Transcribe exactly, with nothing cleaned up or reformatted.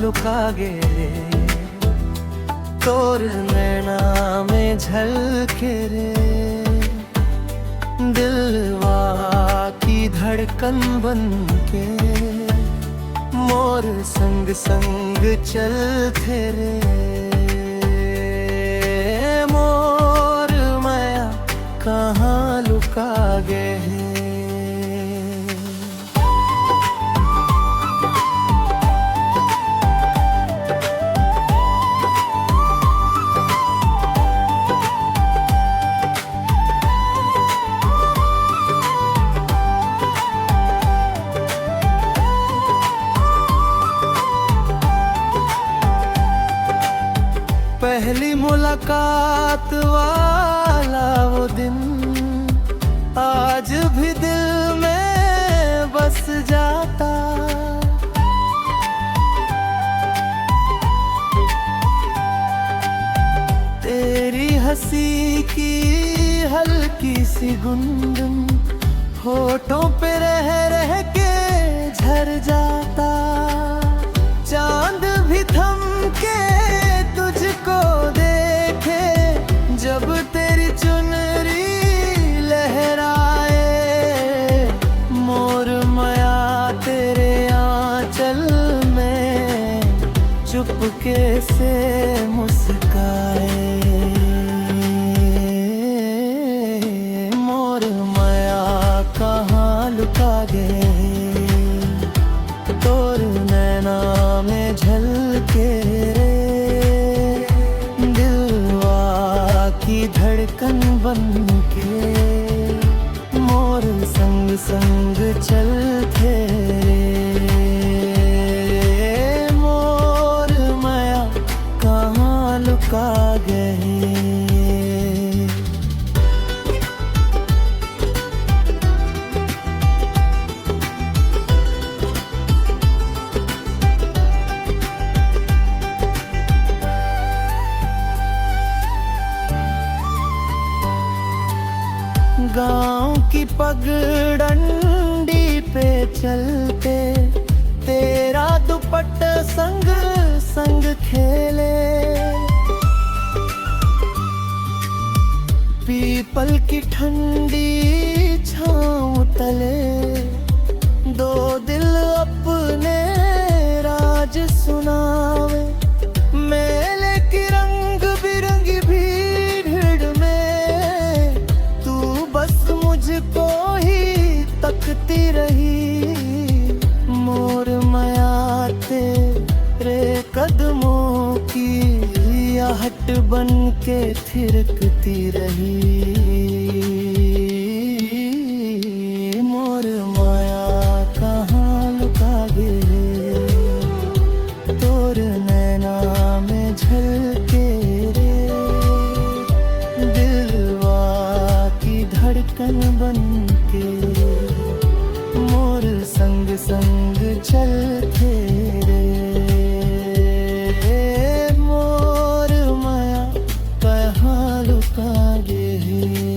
लुका गे रे, तोर नैना में झलके रे, दिलवा की धड़कन बन के मोर संग संग चलथे रे। मोर मया कहाँ लुका गे हे? पहली मुलाकात वाला वो दिन आज भी दिल में बस जाता। तेरी हंसी की हल्की सी गुनगुन होठों पे रह रह के झर जाता। चांद भी थम के तुझको देखे, जब तेरी चुनरी लहराए, मोर मया तेरे आंचल में चुपके से मुस्काए। मोर मया कहाँ लुका गे, तोर नैना में झलके रे, दिलवा की धड़कन बन के मोर संग संग चलथे रे। मोर मया कहाँ लुका गे? गांव की पगडंडी पे चलते, तेरा दुपट्टा संग संग खेले। पीपल की ठंडी छांव तले दो दिल अपने राज सुनावे। मेले की रंग बिरंगी भीड़ में तू बस मुझको ही तकती रही। मोर मया तेरे कदमों की आहट बन के थिरकती रही। मोर मया कहाँ लुका गे, तोर नैना में झलके रे, दिलवा की धड़कन बन के मोर संग संग चलथे रे। मोर मया कहाँ लुका गे हे?